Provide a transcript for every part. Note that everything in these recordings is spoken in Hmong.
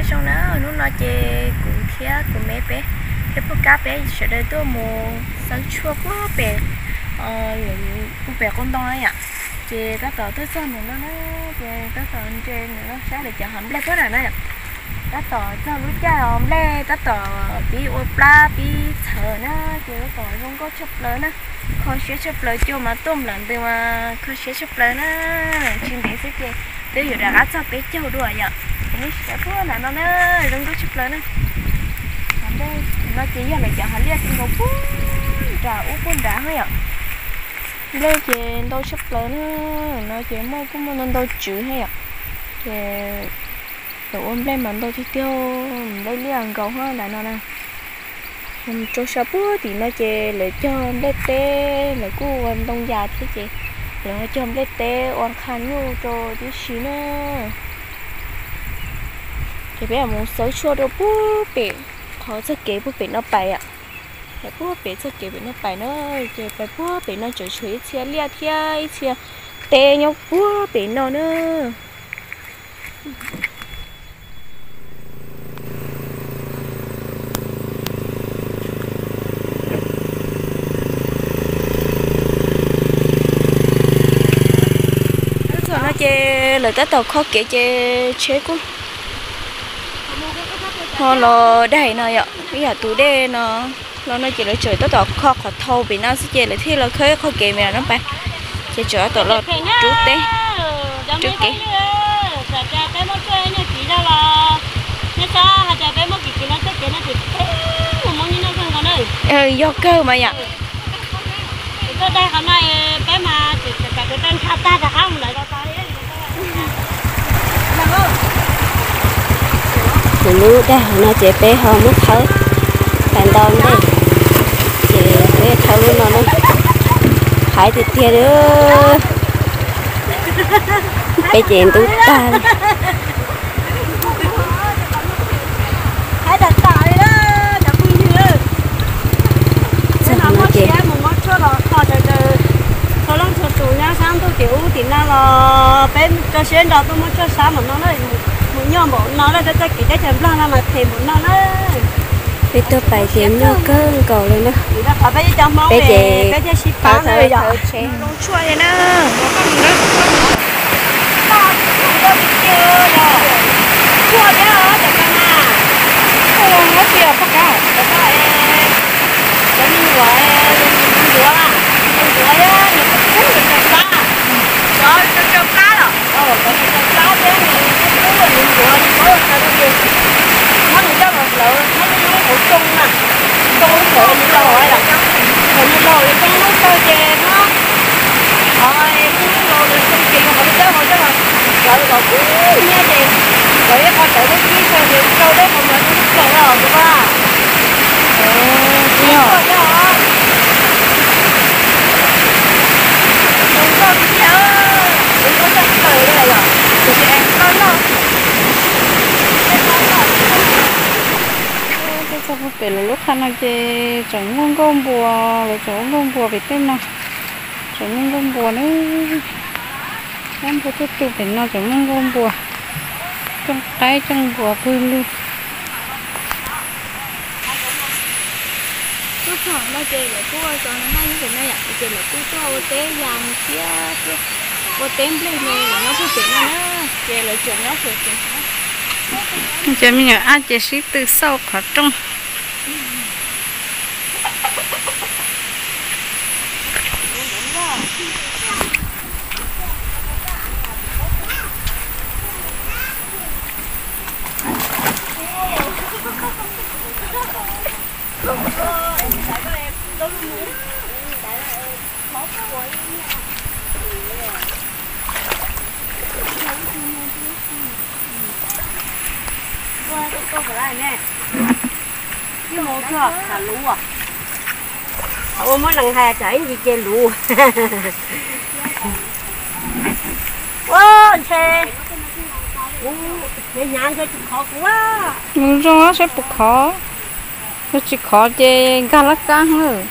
Zoo na, hnub no ces kuv thiab kuv me peb thiab puag kab peb sawv daws tuaj mus xawb tshuaj puag pem, puag pem qau ntoo na yom. Ces tab tom tuaj txog ntawm no na, ces tab tom nres ntawm no saib lawv cov hav nplej puag nram na yom. Tab tom txog lub caij os nplej tab tom pib ua plab pib txhawv na, ces tab tom zoo nkauj tshaj plaws na. Kho siab tshaj plaws, cua mas tuaj nplawm ntws mas kho siab tshaj plaws na. Tsis ntev xwb ces twb yuav rov qab txog peb caug dua yom. Ces nej sim saib puag nram no na, zoo nkauj tshaj plaws na. Hav nplej no ces yog lawv cov hav liaj ti nkaus puag nram ub puag nrad na yom. Nplej ces ntau tshaj plaws na, no ces muaj kuj muaj ntau ntau tswv thiab yom. Ces lawv ua nplej mas ntau tiag tiag, nplej liaj nkaus hab nram no na. Rau sab puag tim no ces lawv cog nplej teb, lawv kuj ua ntoo yas thiab ces lawv ho cog nplej teb ua qha nyuj rau tib si na. Ces peb mus xawb tshuaj rau puag pem qhov txoj kev puag pem no pais, pais puag pem txoj kev pem no pais na. Ces pais puag pem no tseem tshuav ib txhia liaj thiab ib txhia teb nyob puag pem no na. Txog no ces lawv tab tom kho kev ces tsheb kuj ho los daig no yom, ib yam tus dej no los no ces lawv tseem tab tom kho qhov thau pem no xwb ces lawv thiaj los khawb qhov kev me no pais, ces tseem tab tom los rub teb, rub kev. Yog kawg mas yom. Ces lub daig hauv no ces peb ho muab thawb tas ntau ntej, ces peb thawb lub no na, hais tiag tiag li, peb ces ntub tag li. Txog no ces txhua leej txhua tus nyob sab ntuj tim ub tim no los peb tso siab ntso tuaj muab tshuaj sab mus no na, mus nyuaj npaum no lawm, txoj kev teb chaws Nplog no mas phem npaum no na. Peb tuaj pais ces nyuaj kawg nkaus li na. Peb ces peb thiaj sib pab na yom. Tshuaj na. Tshuaj thiab cov kab na. Cov me nyuam, me nyuam, me nyuam thiab nws kub nws tsaws plab. Cov tsaws plab los, cov tsaws plab thiab nws kub nws ncuav nws paub tsaws li. Muab nws coj los hlawv, muab nws lub hauv tsoo na, tsoo hlawv nws laus lawm, hlawv nws laus li tsoo lub taw ces muab, o, lub laus li tsoo ces yog qhov lub dawb hauv coj los hlawv kom kub hnyiab ces lawv ib qho tawv lub kib tag ces rau dawb hauv mas lub laus los kuv vaj. Txog puag pem lawv lub qha no ces tseem muaj nkauj npua, lawv tseem ua nkauj npua pem tej no, tseem muaj nkauj npua na. Dab npua tuaj tu pem no tseem muaj nkauj npua, cooj qaib cooj npua pawg lug. Tuaj txog no ces lawv kuj ua zos no nyob pem no yom, ces lawv kuj tuaj ua teb yas thiab tuaj ua teb nplej no nyob puag pem no na, ces lawv tseem nyob pem pem. Cov me nyuam ab ces sib tw xauj qhov rooj. Ua muab lees hais tsam ib ntsis ces luv. Ua ntshe kuv hnyav hnyav ntshe tsis khov kuv. Mus zoo saib puas khov, yog tsis khov ces nkag laj kab lawm.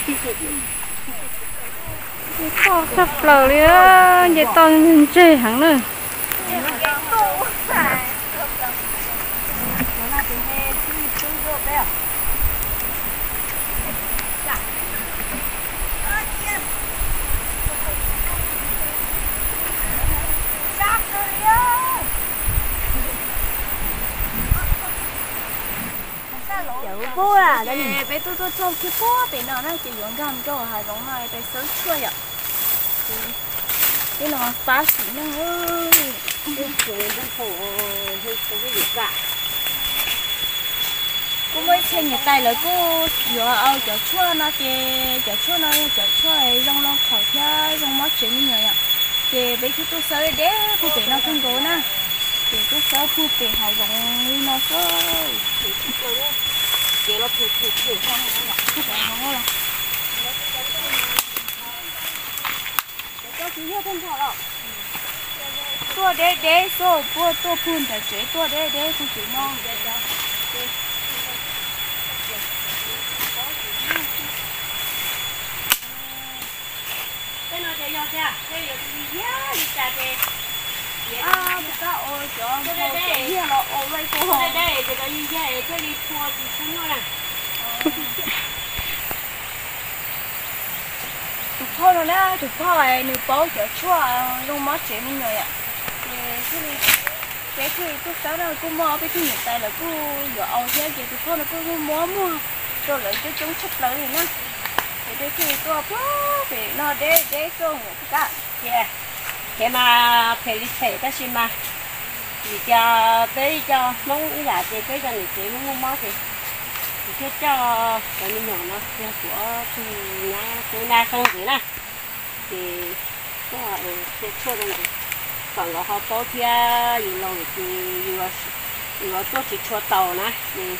Nce toj tshaj plaws li, nce toj ntseg heev na. Peb tuaj tuaj txog kiag puag pem no na ces yuav nkag rau hav zoov no peb xawb tshuaj yom. Tej no fab xim neej. Kuj muaj ib txhia niam tais lawv kuj yuav au cov tshuaj no ces cov tshuaj no yog cov tshuaj zoo loo khaum thiab zoo mob tsev me nyuam yom. Ces peb thiaj tuaj xawb deb puag pem no kawg nkaus na. Ces tuaj xawb puag pem hav zoov li no xwb. Tuaj deb deb xwb, puag tuaj puag nram tsev tuaj deb deb puag tim no. Tej no ces yog tiag, tej yuav tus yig yag li cas ces, tus kab ua cov yag los ua ua ib puag, ces cov yig yag es thiaj li phua tsis tshua nyuaj na. Tus phauj no na, tus phauj nws paub cov tshuaj zoo mob tsev me nyuam yom. Ces thiaj li, peb thiaj li tuaj xawb no, kuj muaj ob peb tug niam tais lawv kuj yuav au thiab ces tus phauj no kuj muab muag rau lawv coob coob tshaj plaws li na. Ces peb thiaj li tuaj puag pem no deb deb xwb. Ua kab, ces, ces mas phem li phem tab sis mas vim tias peb cov Hmoob ib yam ces peb cov niam tsev muaj muaj mob ces kuv thiaj coj cov me nyuam no yog kuv ob tug nyab tub nyab Xeeb ntxwv na. Ces tuaj qhia tshuaj rau nkawd kom nkawd ho paub thiab, yus laus lawm ces yus yuav tuaj tsis tshua taus na. Ces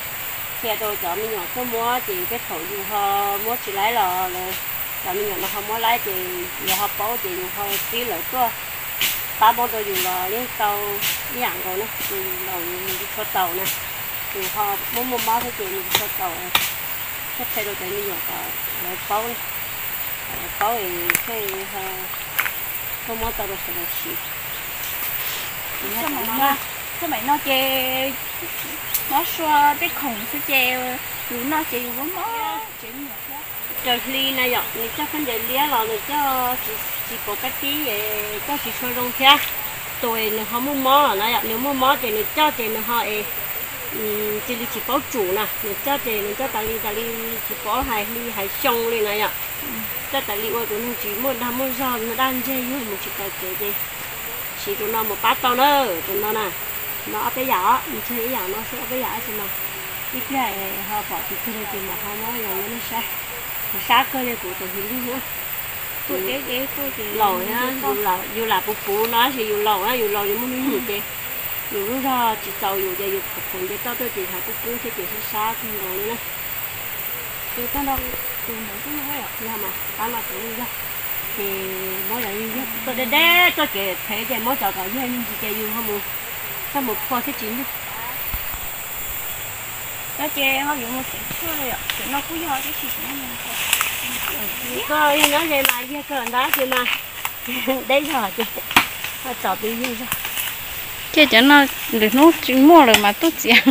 qhia rau cov me nyuam tuaj muab ces tej thaum yus ho muab tsis laib los lawv, cov me nyuam no ho muab laib ces lawv ho paub ces yus ho txib lawv tuaj pab muab rau yus los yeej tau ib yam nkaus na. Ces yus laus yus mus tsis tshua taus na, yus ho muaj muaj mob thiab ces mus tsis tshua taus, thiaj qhia rau cov me nyuam kom lawv paub, kom lawv paub es thiaj ho tuaj muab tau rau sawv daws siv. Txoj maim no ces mob sua tej khoom xwb ces yus noj ces yus muaj mob. Raws hli na yom, nws coj khaub ncaws liab los nws coj tsis pauv kab tib, coj tsis tshua zoo thiab. Tus nws ho muaj mob los na yom, nws muaj mob ces nws coj ces nws ho es cia li tsis paub tsum na, nws coj ces nws coj tas li tas li, tsis paub hais hli hais xyoo li na yom. Coj tas li ua tus neeg tsis muaj dag muaj zog, daj ntseg yuag mus tsis taus kev ces siv tus no mus pab tau na, tus no na. No ob peb yam os, nws tshuav ib yam no xwb, ob peb yam tab sis mas ib pliag ho pom tus twg li ces mam ho muab los rau nej saib. Sab kawg li kuv tus hwj lwg na. Laus na, yus lam puv puv no tab sis yus laus na, yus laus yus muaj hnub nyoog ces yus lub zog tsis txaus yus ces yus khaum khaum nce toj tuaj ces ho kub kub thiab ces sab sab kawg nkaus li na. Yog mas pab no kuv yog, ces muab cov yog tuaj deb deb tuaj kev phev ces muab cov kom yog me ntsis ces yus ho mus, coj mus phua thiab tsis nyuaj. Ces ho yuav mus xeev tshuaj li, cov no kuj yog tib si. Koj yog nyob ze mas yog kawg ntawd ces mas deb zog ces ho tsom tus yug zog. Ces cov no lwm hnub tsis muaj lawm mas tuaj txiav.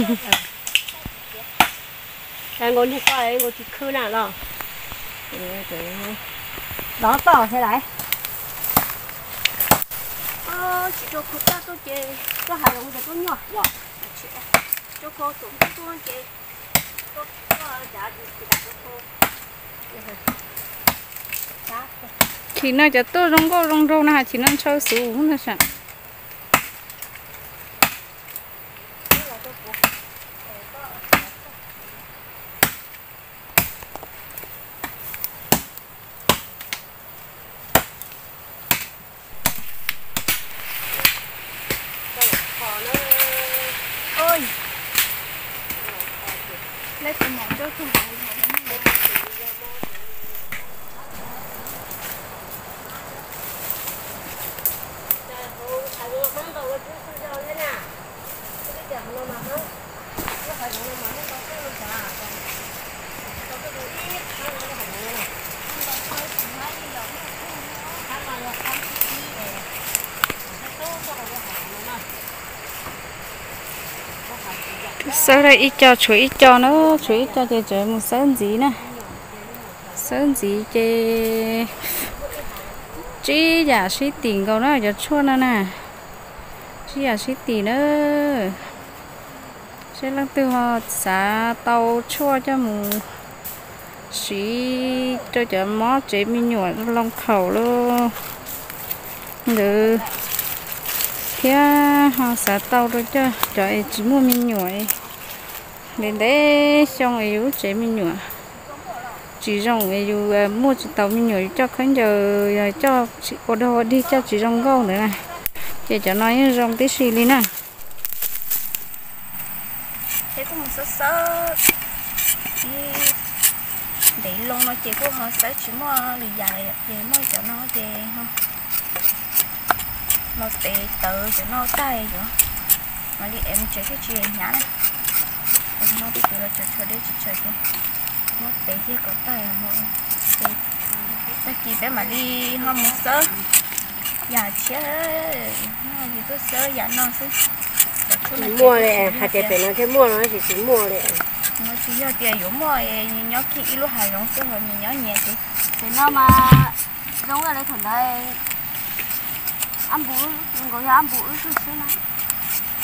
Nkaus niag ko nkaus tsis khwb na los. Dov toj thiab lawm. Tsis rau khau toj tuaj ces tuaj hav zoov ces tuaj nyuaj yom. Rau khau txuas tuaj ces tuaj cav tsis tas rau khau. Chim no cov tuaj zoo nkauj zoo nraug no, chim no ntshaw xov no sav. Xawb ib co, tshuav ib co na, tshuav ib co ces tseem mus xawb ntxiv na. Xawb ntxiv ces tsib yam sib tim nkaus na cov tshuaj no na. Tsib yam sib tim na. Seb leej twg ho xav tau tshuaj coj mus siv rau cov mob tsev me nyuam loo khaum lub ntawd thiab ho xav tau rau cov es tsis muaj me nyuam, ntev ntev xyoo es yus lub tsev me nyuam tsis zoo es yus muaj tsis tau me nyuam, yus coj khaub ncaws, yog coj ua dog ua dig coj tsis zoo nkauj ntawd na, ces cov no yeej zoo tib si li na. Ces kuj mus xawb xawb ib ntev loo no ces kuj ho xawb tsis muaj li yam lawm, ces muaj cov no ces ho los tev tawv cov no tag yuav mam li ev mus tsev thiaj tsis hnyav na. No twb twv los tshawv tshawv deb tsis tshawv ces muab tev thiab kom tag, tag kis peb mam li ho mus xawb yam tshiab, tuaj xawb yam no xwb. Muaj li, hais tias pem no thiaj muaj no tab sis tsis muaj li. Tsis yog tias yuav muaj, nyob kiag ib lub hav zoov xwb ho nyias nyob nyias ces. Pem no mas zoo li thaum ntawd, ab npus, nkaus yog ab npus wb tug xwb na.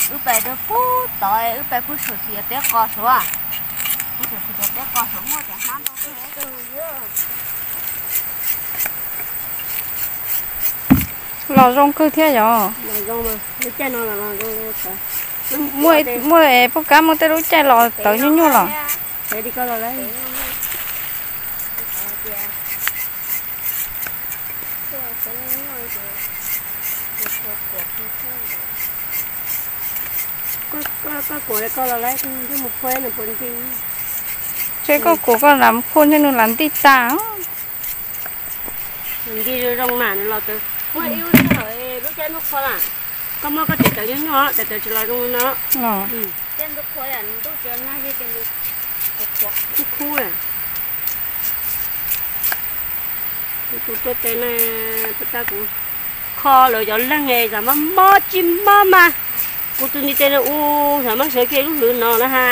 Wb pais rau pub tod, wb pais pub saum txiav peb qos saud, pub saum txiav peb qos saud muaj cov hmab ntau kawg. Los zoo kawg thiab yog. Muaj, muaj poj kab muaj tej lub caij los tawv nyuaj nyuaj los. Koj kuam li koj los lawm, mus phuaj nws puas nti. Ces koj kuam koj lam phuaj ntshe nws lam nti tas. Nws nti zoo zoo mas nws los tawv. Muaj ib lub sij hawm lub caij ntuj qhua lawm, koj muab koj tsev tawv nyuaj nyuaj, tawv tawv tsis los zoo no. Caij ntuj qhua yam ntuj tsis nag ces nws khub khub. Kuv tus tuaj tes na, puas tas kuv kho lawv cov leeg es xav mob mob tsis mob mas, kuv tus nti tes na u, xav mob sawv kiag lub hlwv no na ha.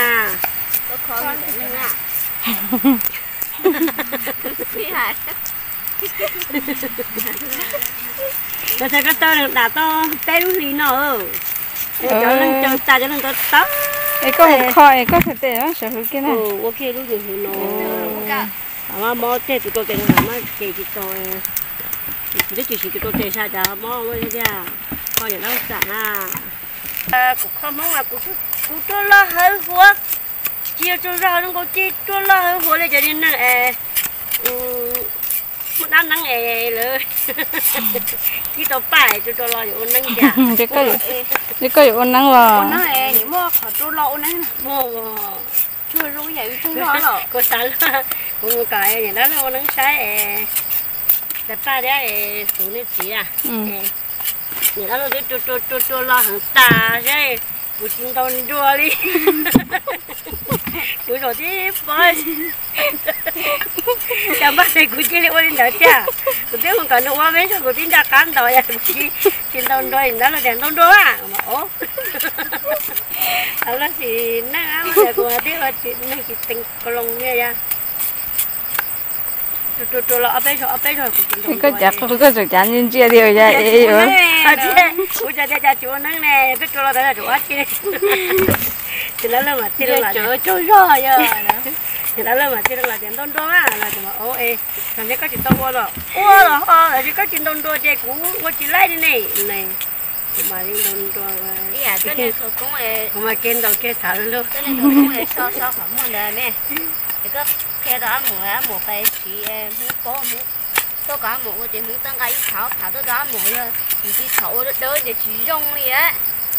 Txawm koj taw nws dam tau peb lub hlis no, es cov leeg caw tas cov leeg tau tawv. Es koj mus kho es koj tseem tes sawv hlwv kiag na. Ua kiag lub hlwv no. Mas mob tiag, tus tuaj tes no mas ces tsis tau. Kuv twb tsis siv tus tuaj tes sas cas mob ua tiag. Kho niam dab xam na. Kuv kho Hmoob mas kuv tuaj loj hawv huav, tsis yog tsaug zog zoo nkaus, tsis tuaj loj hawv huav li cov niag neeg es muaj dab neeb es lawv kib tau paj es tsaug rau los yuav ua neeb tiag. Ces koj yuav ua neeb los? Ua neeb es muaj qhov rau los ua neeb. Kuv xav kuv mus kom niam dab laug ua neeb saib es, tas paj thiab es kuv niag txiv a, niam dab laug twb rau rau rau los heev tas seb kuv tsis ntaus nruas li. Kuv zaum tib pob, cas npaj tias kuv cia li ua li ntawd tiag. Kuv twb mus kom nws ua peb zaug kuv twb nco qab ntaus, yog kuv tsis ntaus nruas, niam dab laug tias ntaus nruas a. Lossis neeg ab tias kuv twb ua neeg tsis teev koos loos li yog. Rau rau los ob peb zaug ob peb zaug kuv tsis ntaus nruas. Koj tseem cav ntsia ntsia li yog es kuv tsis tias cas tsis ua neeb ne, peb rau los tas tsuas ob tsi. Ces lawv mam tij rau los tsaug zog yog, ces lawv mam tij rau los tias ntaus nruas a, los tias mas o e, thaum ntshe koj tsis tau ua los ua los ho, lossis koj tsis ntaus nruas ces kuv ua tsis laij li ne. Kuv mam li ntaus nruas, kuv mam kev ntaus kev xav lug. Koj qhia rau ab mus, ab mus pais siv hmoov paub hmoov, tuaj kom ab mus ua ces hmoov tawb nqa ib phav ob phav tuaj rau ab mus, yog yus tsis txhob ua dawb ces tsis zoo li.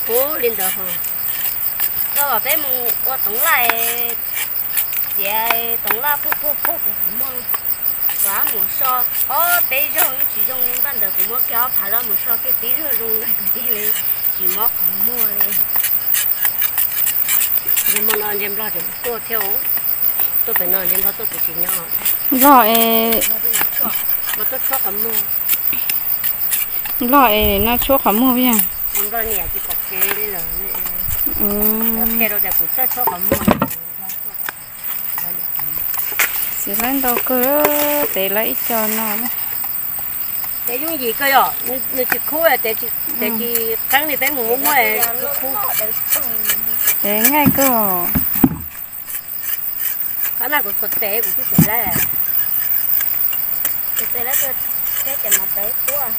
Ub li ntawd ho, koj kom peb mus ua toov laj, txiav toov laj puag puag puag kuv qhov muag, kom ab mus so ob peb zaug yeej tsis zoo li. Npaj ntawd kuv muab kiag ob phav rau ab mus so kiag tib zaug zoo, kuv cia li tsis mob qhov muag li. Ntshe hmo no ntshe Nplog tseem tuaj thiab, tuaj pem no ntshe Nplog tuaj pem tsis nyob. Nplog es, Nplog tuaj tshuab qhov muag. Nplog es no tshuab qhov muag yog. Nplog niam tsis pom kev li lawm. Qhia rau tias kuv txawj tshuab qhov muag. Txiv lawv ntau kawg, tev lawv ib co no na. Tev yooj yim kawg yom, nws tsis khub, tev tsis qeeb li peb mus muab muab khub. Tev nyaj kawg. Qhov no kuv txhuam tes kuv twb tsis lab. Tus tes lab, teb ces mas tawv quaj.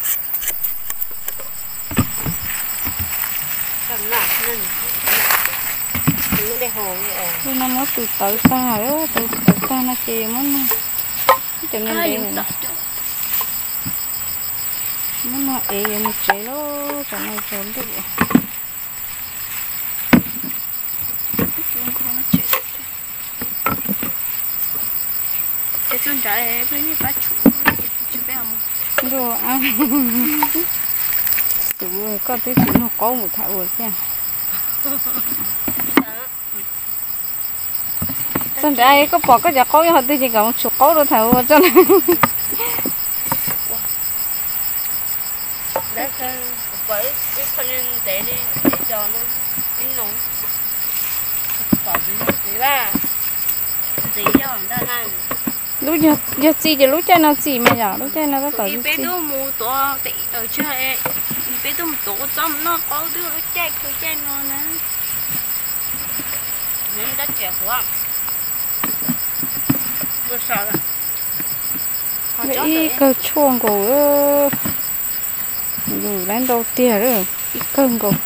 Tus no muab tus tawv tag, tus tawv tag no ces muab nug cov me ntev, muab nug es yuav mus tsev lauj, tsam no tsaus ntuj. Ntuj, tus koj twb tsis nug qaub mus tham ua thiab. Txog nrad koj pom koj cov qaub nyob qhov twg ces kom mus tshum qaub rau tham ua tso na. Lub yog txi ces lub caij no txi mas yom, lub caij no tab tom txi. Peb tuaj mus tuav, peb tuaj mus tuav txob mus noj qaub twb lub caij kawg caij no na. Ib kawg tshuaj nkaus, yus lawv ntau tiag, ib kawg nkaus.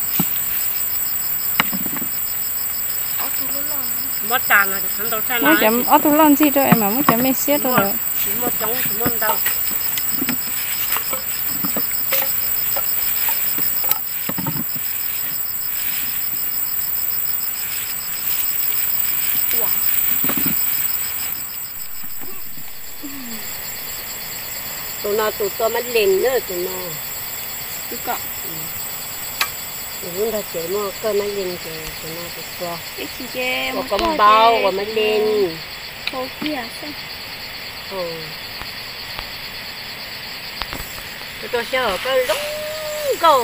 Muab ob tug loj ntxig rau es mam muab cov me xiab rau lawm. Tus no tus tua mab lees na, tus no. Tus lub nrog cev muaj kawg mab lees ces tus no tus tua. Ua koj npau ua mab lees. Tus tua siab hauv koj zoo nkauj.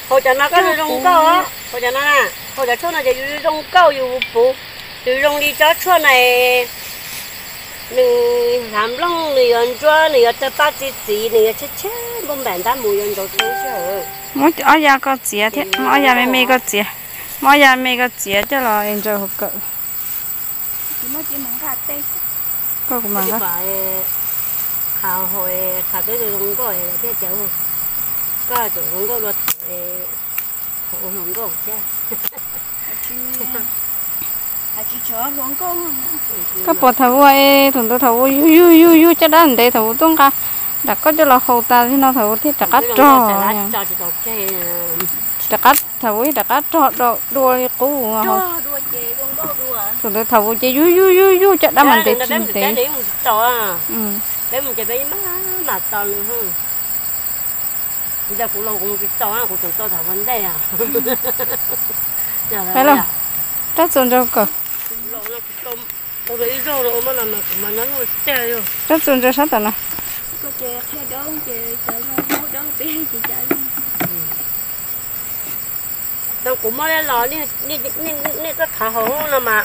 Hauv cov no koj zoo nkauj, hauv cov no na, hauv cov tshuaj no ces yus zoo nkauj yus puv, yus zoo li tsob tshuaj na. Nws hlav nplooj, nws yuav ntsuab, nws yuav tawg paj txi txiv, nws yuav tshiab tshiab npauj npaim ntab mus yuav ntsaus tshoob siab hauv. Muab ob ya koj txiav thiab, muab ob ya me me koj txiav, muab ob ya me koj txiav coj los ntsaws hauv kawm. Koj kuv mam nqa. Khav hauv, khav twb zoo nkauj thiab cov, koj tseem zoo nkauj dua thaum, thaum ua hluas nkauj thiab. Koj pom thaum ub es thaum ntawd thaum ub yug yug yug yug caj dab ntev, thaum ub tuaj nqa nram koj coj los haus tas li no thaum ub thiaj rov qab rog. Rov qab thaum ub rov qab rog dua li qub. Thaum ntawd thaum ub ces yug yug yug yug caj dab mas ntev tsis ntev. Peb mus ces peb mam tos nws. Kuv laus kuv mus tsis tau, kuv tseem tau tham ua ntej. Rab txuas ntsaws kom. Rab txuas ntsaws sab tom no. Kuv muab los nej koj khav hauv no mas,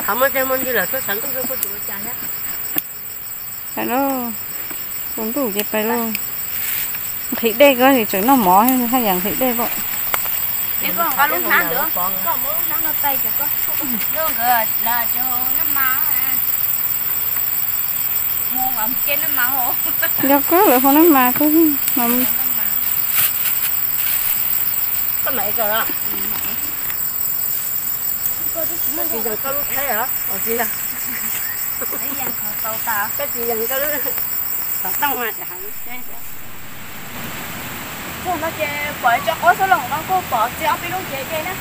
khav muaj teg muaj ntsis lawm tuaj tshav ntuj kuj tsis ua cas thiab. Pais lauj, tsaus ntuj ces pais lauj. Nqhis dej koj tseem noj mov haj yam nqhis dej koj. Yog koj lawv hau nab mas koj mas. Txog no ces pom tso qaub xab loos no kuj pom txiv ob peb lub cev dej na.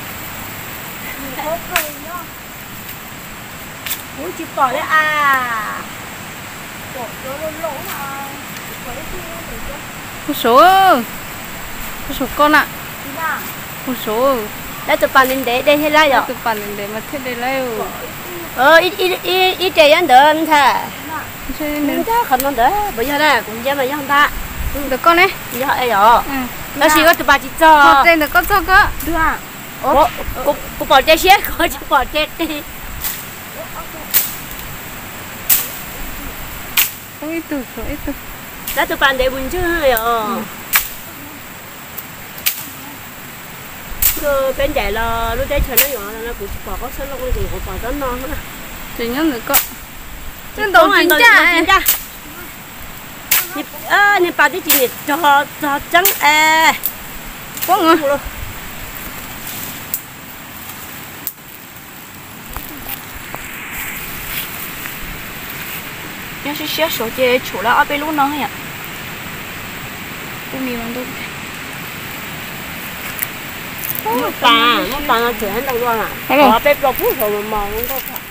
Kuv tsis pom li as. Hu su, hu su koj na. Hu su. Lawv tus pas ntev ntev dej thiab lawm yom. Tus pas ntev ntev mas thiaj dej lawm. Ib tes nyob ntawd ntag. Ntag qhov no ntawd puas yog na, kuv ntsia mas yog ntag. Ntawm koj ne? Yog yom. Tab sis koj tus pas tsis txog. Tes ntawm koj txog koj. Kuv pom ce siab, kuv tsis pom ce qis. Ib tug, ib tug. Tab tus pas ntev mus ntswg yom. Peb ncaim los lub teb chaws no yuav no kuv tsis pom qaub saw looj li, kuv pom tsob no. Ces nyob ntawm ko. Ntaus tsis ncaj. Niag pas tib tsis niam rog txog tseeb es. Poob. Nyob siab siab saud ces tshum lawm ob peb lub no yom. Muaj pas, muaj pas no tshum ntau dua na. Peb plaub pub saud mos mos nkauj.